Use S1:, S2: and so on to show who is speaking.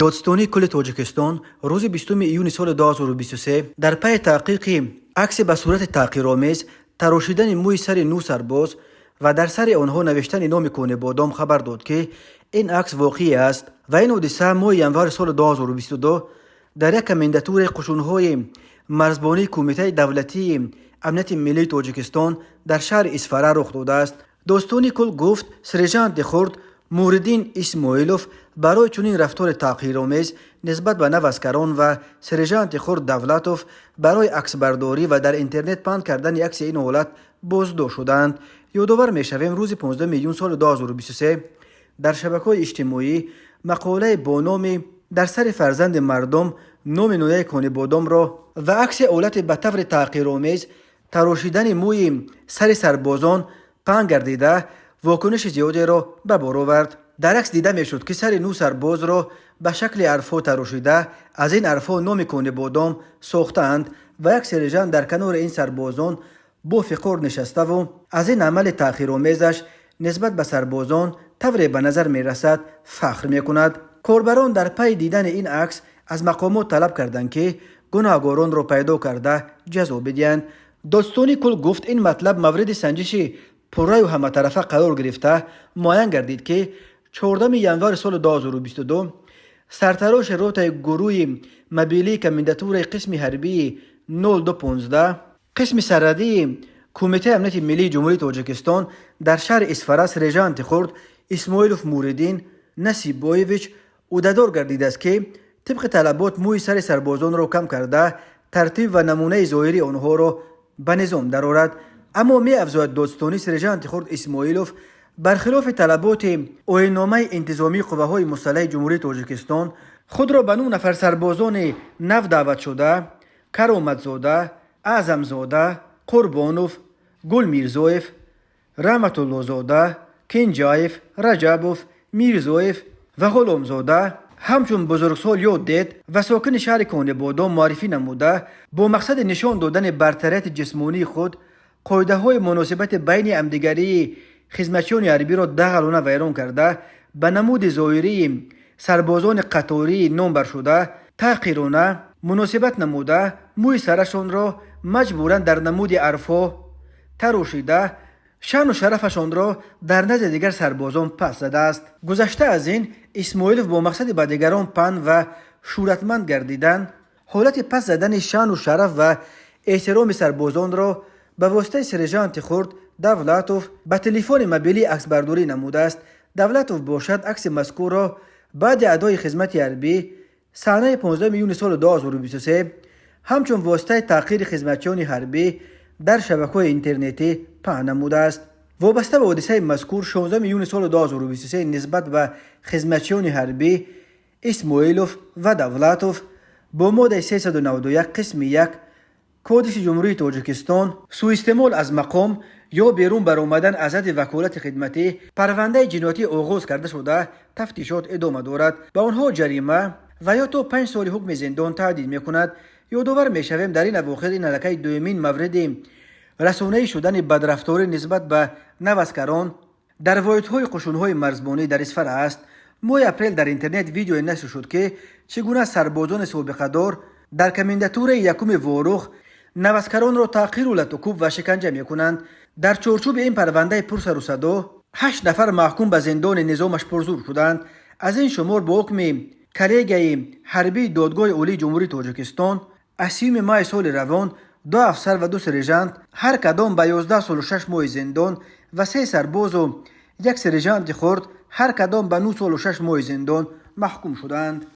S1: Додситонии кулли Тоҷикистон рӯзи 20 июни соли 2023 дар пайи таҳқиқи аксе ба сурати таҳқиромез тарошидани мӯи сари нӯ сарбоз ва дар сари онҳо навиштани номи Конибодом хабар дод, ки ин акс воқеӣ аст ва ин ҳодиса моҳи январи соли 2022 дар як комендатураи қушунҳои марзбонии Кумитаи давлатии амнияти миллии Тоҷикистон дар шаҳри Исфара рух додааст. Додситони кул гуфт, сержанти хурд Муҳриддин Исмоилов барои чунин рафтори таҳқиромез нисбат ба наваскарон ва сержанти хурд Давлатов барои аксбардорӣ ва дар интернет паҳн кардани акси ин ҳолат боздошт шуданд. Ёдовар мешавем, рӯзи 15 июн соли 2023 дар шабакаҳои иҷтимоӣ мақолае бо номи «Дар сари фарзанди мардум номи ноҳияи Конибодомро» ва акси ҳолати ба таври таҳқиромез тарошидани мӯи сари сарбозон паҳн гардида, вокуниши зиёдеро ба бор овард. Дар акс дида мешуд, ки сари нӯ сарбозро ба шакли ҳарфҳо тарошида, аз ин ҳарфҳо номи Конибодом сохтаанд ва як сержант дар канори ин сарбозон бо фиқор нишаставу аз ин амали таҳқиромезаш нисбат ба сарбозон тавре ба назар мерасад, фахр мекунад. Корбарон дар пайи дидани ин акс аз мақомот талаб карданд, ки гунаҳгоронро пайдо карда, ҷазо бидиҳанд. Додситони кул гуфт, ин матлаб мавриди санҷиши пурраю ҳаматарафа қарор гирифта, муайян гардид, ки 14 январи соли 2022 сартароши ротаи гурӯҳи мобилии комендатураи қисми ҳарбии 0215 қисми сарҳадии Кумитаи амнияти миллии Ҷумҳурии Тоҷикистон дар шаҳри Исфара сержанти хурд Исмоилов Муҳриддин Насиббоевич ӯҳдадор гардидааст, ки тибқи талабот мӯи сари сарбозонро кам карда, тартиб ва намунаи зоҳирии онҳоро ба низом дарорад. Аммо, меафзояд додситонӣ, сержанти хурд Исмоилов бархилофи талаботи Оинномаи интизомии қувваҳои мусаллаҳи Ҷумҳурии Тоҷикистон худро ба нӯ нафар сарбозони нав даъватшуда Кароматзода, Аъзамзода, Қурбонов, Гулмирзоев, Раҳматуллозода, Кенҷаев, Раҷабов, Мирзоев ва Ғуломзода ҳамчун бузургсол ё дед ва сокини шаҳри Конибодом муаррифӣ намуда, бо мақсади нишон додани бартарияти ҷисмонии худ қоидаҳои муносибати байни ҳамдигарии хизматчиёни ҳарбиро дағалона вайрон карда, ба намуди зоҳирии сарбозони қатории номбаршуда таҳқирона муносибат намуда, мӯи сарашонро маҷбуран дар намуди ҳарфҳо тарошида, шаъну шарафашонро дар назди дигар сарбозон паст задааст. Гузашта аз ин, Исмоилов бо мақсади ба дигарон панд ва шӯҳратманд гардидан ҳолати паст задани шаъну шараф ва эҳтироми сарбозонро ба воситаи сержанти хурд Давлатов ба телефони мобилӣ аксбардорӣ намудааст. Давлатов бошад, акси мазкурро баъди адои хизмати ҳарбӣ санаи 15 июни соли 2023 ҳамчун воситаи таҳқири хизматчиёни ҳарбӣ дар шабакаҳои интернетӣ паҳн намудааст. Вобаста ба ҳодисаи мазкур 16 июни соли 2023 нисбат ба хизматчиёни ҳарбӣ Исмоилов ва Давлатов бо моддаи 391 қисми 1 Кодекси Ҷумҳурии Тоҷикистон, суистеъмол аз мақом ё берун баромадан аз ҳадди ваколати хидматӣ, парвандаи ҷиноятӣ оғоз карда шуда, тафтишот идома дорад. Ба онҳо ҷарима ва ё то 5 соли ҳукми зиндон таҳдид мекунад. Ёдовар мешавем, дар ин авохир ин аллакай дуюмин мавриди расонаӣ шудани бадрафторӣ нисбат ба наваскарон дар воҳидҳои қушунҳои марзбонӣ дар Исфара аст. Моҳи апрел дар интернет видеое нашр шуд, ки чӣ гуна сарбозони собиқадор дар комендатураи якуми Ворух наваскаронро таҳқиру латукӯб ва шиканҷа мекунанд. Дар чорчӯби ин парвандаи пурсарусадо ҳашт нафар маҳкум ба зиндони низомаш пурзур шуданд. Аз ин шумор бо ҳукми коллегияи ҳарбии Додгоҳи Олии Ҷумҳурии Тоҷикистон аз 30 майи соли равон ду афсар ва ду сержант ҳар кадом ба 11 солу 6 моҳи зиндон ва се сарбозу як сержанти хурд ҳар кадом ба 9 солу 6 моҳи зиндон маҳкум шуданд.